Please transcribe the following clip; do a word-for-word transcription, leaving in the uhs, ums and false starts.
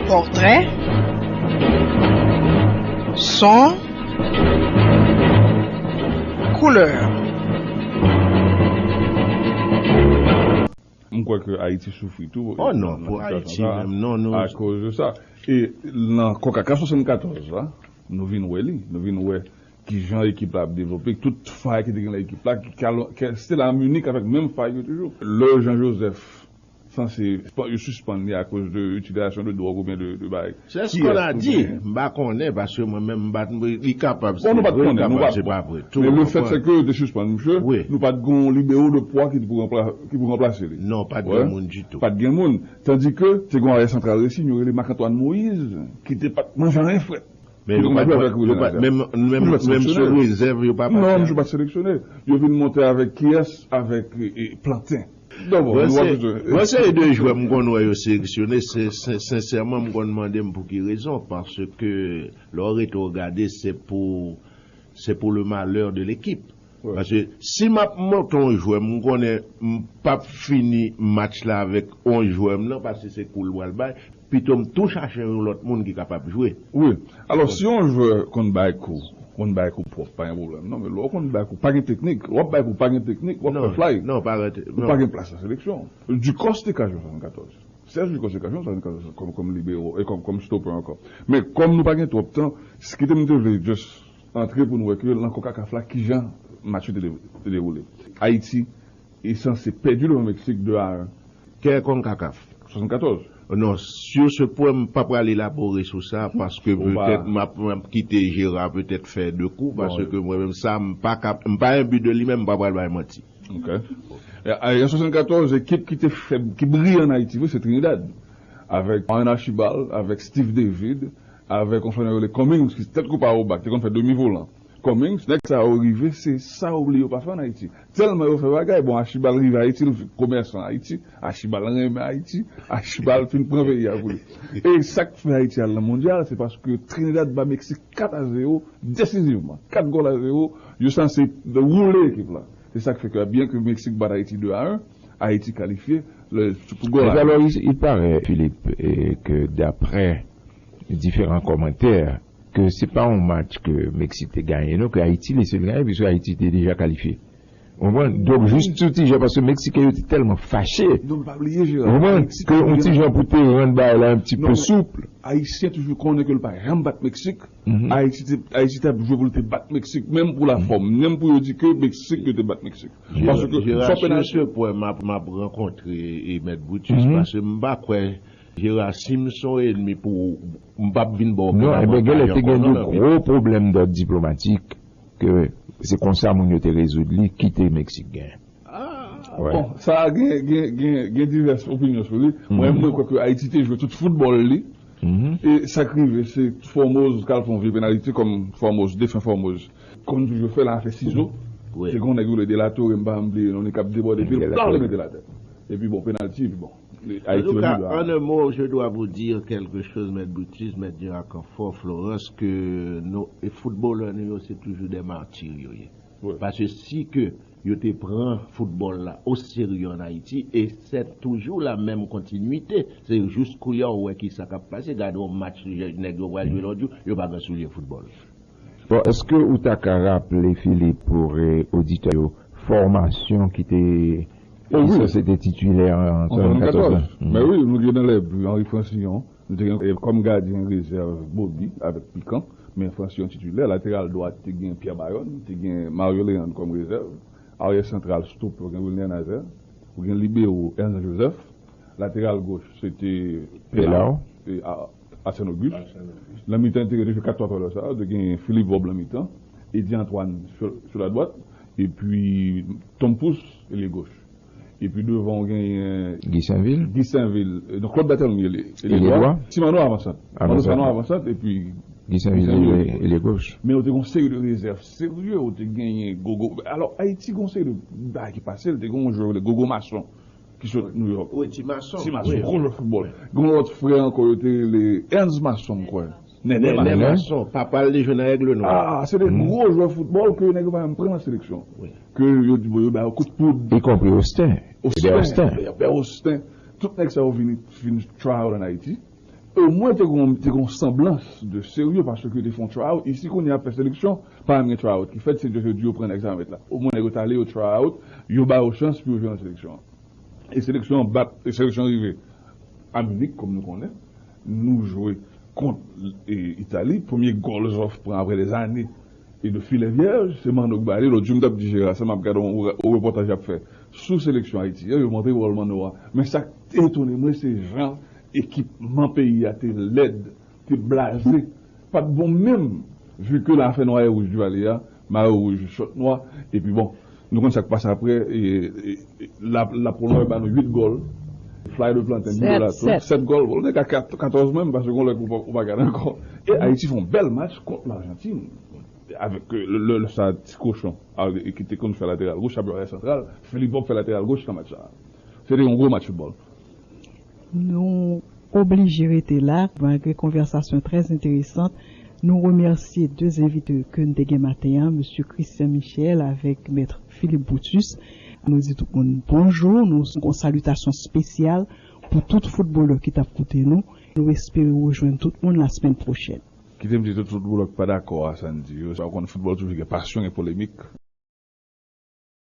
Pòtrè, son, koulè. M kwè ke Ayiti soufri tou. Oh non, pou Ayiti menm, non, nou akoz de sa. E nan CONCACAF swasannkatòz la, nou vin wè li, nou vin wè kijan ekip la ap devlope, tout fay ki te gen nan ekip la, ki, ki al, ki rete la Munich avèk menm fay yo toujou. Lè Jean Joseph sanse, yo sispann li akoz de itilizasyon de dwòg oubyen de, de bagay. C'est ce qu'on a dit. M pa konnen, paske mwen menm, m pa t, li kapab se vre, li kapab se pa vre tou. Men le fait c'est que yo te sispann misye, nou pa t gen yon libero de pwa ki te pou ranpla-, ki pou ranplase li. Non, pa t gen moun ditou. Pa t gen moun. Tandis que te gen yon aryè santral resi, yo rele Marc Antoine Moïse, ki te pa t manje anyen frèt. Men yo pa t, yo pa t, menm, menm, menm sou rezèv, yo pa pati. Non, misye pa t seleksyone. Yo vin monte avèk kiyès? Avèk, e, e, Plantin. Bon, se, bon, se de jwè m konn wè yo seleksyone, se, se, sensèman, m konn mande m pou ki rezon, paske lè w rete w gade, se pou, se pour le malheur de l'équipe. Paske si m ap monte yon jwè, m konnen m p ap fini match la avèk yon jwè m nan, paske se kou l pral bay, pito m tou chache yon lòt moun ki kapab jwe. Wi. Alò, si yon jwè konn bay kou, konn bay kou pwòp, pa gen pwoblèm. Non, men lè w konn bay kou, pa gen teknik. W ap bay kou, pa gen teknik, w ap fè fly. Non, pa gen te-, ou pa gen plas nan seleksyon. Ducos te ka jwe swasannkatòz. Serge Ducos te ka jwe swasannkatòz kòm, kòm libero, e kòm, kòm stopper ankò. Men kòm nou pa gen twòp tan, kite m te vle just antre pou nou wè ke nan CONCACAF la, kijan match yo te de-, te dewoule. Ayiti e sanse pèdi devan Meksik de a en. Kè CONCACAF? Swasannkatòz. Non, sur ce point, m pa pral elabore sou sa, paske petèt m ap, m ap kite Gérard petèt fè de kou, paske mwen menm sa, m pa ka, m pa enbi de li menm, m pa pral bay manti. Ok. E, e, an swasannkatòz, ekip ki te fè, ki briye an Ayiti vre, se Trinidad. Avèk Henri Archibald, avèk Steve David, avèk yon frè yo rele Cummings, ki tèt koupa o bak, te konn fè demi volan. Cummings, nèg sa yo rive, se sa yo bliye yo pa fè an Ayiti. Tèlman yo fè bagay, bon, Archibald rive Ayiti, li komèsan Ayiti, Archibald renmen Ayiti, Archibald fin pran peyi a pou li. E sa k fè Ayiti al nan mondyal, se paske Trinidad ba Meksik kat a zewo, desizivman, kat gòl a zewo, yo sanse woule ekip la. Se sa k fè ke, byen ke Meksik bat Ayiti de a en, Ayiti kalifye, le, pou gòl a. Mais alors, il, il paraît, Philippe, eh, que d'après différents commentaires, ke se pa yon match ke Meksik te genyen, non, ke Ayiti li sèl genyen, puisque Ayiti te deja kalifye. Ou konprann? Donk, jis sou ti jan, paske Meksiken yo te tèlman fache. Non, pa bliye, Gérard. Ou konprann? Ke yon ti jan pou te rann bagay la un petit peu souple. Ayisyen toujou konnen ke l pa janm bat Meksik. Ayiti te, Ayiti te ap jwe pou l te bat Meksik, menm pou la fòm, menm pou yo di ke Meksik yo te bat Meksik. Paske sou penalti. Sur ce point, m ap, m ap rankontre e Mèt Brutus, paske m pa kwè Gérard, si m se yon enmi pou ou, m p ap vin ba w okenn avantaj ankò, non, men. Non, ebyen, genlè te gen de gwo pwoblèm dòd diplomatik, ke se konsa moun yo te rezoud li, kite Meksik genyen. Ah, bon, sa a gen, gen, gen, gen divès opinyon sou li. Mwen, mwen kwè ke Ayiti te jwe tout foutbòl li. E sa k rive, se Formose k al fè yon vye penalite kòm Formose, defen Formose. Kòm toujou fè la, fè sizo. Te gen yon nèg yo rele De La Torre, m pa janm bliye non li, k ap debòde, epi l pa mete l atè. Epi bon, penalti, epi bon. En tout cas, en un mot, je dois vous dire quelque chose, Mèt Brutus, Mèt Gérard Canfort, Florence, ke nou, e foutbolè nou yo, se toujou des martyrs yo ye. Paske si ke yo te pran foutbòl la o serye an Ayiti, e se toujou la menm kontinwite. Se jis kounye a ou wè ki sa k ap pase. Gade yon match nèg yo pral jwe lòt jou, yo pa gen soulye foutbòl. Bon, èske ou ta ka raple, Philippe, pou, eh, oditè yo, fòmasyon ki te, ki sanse te titilè an swasannkatòz la? Men wi, nou gen nan lè bi, Henri Francillon, nou te gen, eh, kòm gadyen rezèv Bobby avèk Pikan, men Francillon titilè, lateral dwat te gen Pierre Bayonne, te gen Mario Léandre kòm rezèv, aryè santral, stopper, ou gen Wilner Nazaire, ou gen libero Ernst Jean Joseph, lateral goch, se te Pelao, e, a, Arsène Auguste. Nan mitan, te rete kat twa twa lè sa, te gen Philippe Vorbe nan mitan, Eddy Antoine sou, sou la dwat, epi Tom Pouce, elye goch. Epi devan, ou genyen Guy Sainvil. Guy Sainvil. E, donk, Claude Berthelon, elye, elye dwa. Ti Manno avansant. Manno Sanon avansant, epi Guy Sainvil, elye goch. Men ou te gen yon seri de rezèv serye, ou te genyen Gogo. Alò, Ayiti gen yon seri de bagay ki pase, te gen yon jwè, Gogo Masson. Ki sot New York. Wi, Ti Mason. Ti Mason, gwo jwè foutbòl. Gen yon lòt frè ankò, yo te rele Ernst Mason, m kwè. Nènè Mason. Nènè Mason, papa l te jwe nan Aigle Noir. Ah, se de gwo jwè foutbòl ke nèg yo pa menm pran nan seleksyon. Ke yo di, bon, yo ba yo kout poud. Y compris Austin. Austin. Hébert Austin. Hébert Austin. Tout nèg sa yo vini, vini try out an Ayiti. omwen te gon te gon sanblans de serye paske te fè yon tryout. Isi kounye a ap fè seleksyon, pa menm gen tryout ki fèt, se jodi yo pran nèg sa yo met la. Omwen nèg yo t ale, yo tryout, yo ba yo chans pou yo jwe nan seleksyon an. E seleksyon an bat, e seleksyon an rive a Minik, kòm nou konnen, nou jwe kont e, Itali. Premye gòl Zoff pran apre dèzane e de filè vyèj, se Manno k ba li. Lòt jou m t ap di Jera sa, m ap gade yon, yon repòtaj y ap fè sou seleksyon Ayiti an, yo montre gòl Manno a. Men sa k te etone mwen, se jan ekipman peyi a te lèd, te blaze, pa t bon menm, vi ke la fè nwa e wouj Duvalier a, mayo wouj, chòt nwa, epi bon, nou konn sa k pase apre, e, e, e, la, la Polòy ba nou uit gòl, Fly de Plantain, Sèt, Vidolato, sèt. Sèt gòl, bon, nou te ka kat-, katòz menm, paske gon lè ou pa, ou pa gade ankò. E Ayiti fè yon bèl match kont Lajantin, avèk, euh, le, le, le, sa ti kochon, a, e ki te konn fè lateral goch, Abraham Santral, Filipòv fè lateral goch nan match sa. Se te yon gwo match foutbòl. Nou oblije rete la, malgre konvèsasyon trè enteresan. Nou remèsye de envite ke n te gen maten an, mesye Christian Michel avèk mèt Philippe Brutus. Nou di tout moun bonjou, nou gon salitasyon espesyal pou tout foutbolè ki t ap koute nou. Nou espere rejwenn tout moun lasemèn pwochèn. Kite m di tout foutbolè ki pa dakò a sa n di yo, sa w konn foutbòl toujou gen pasyon, gen polemik.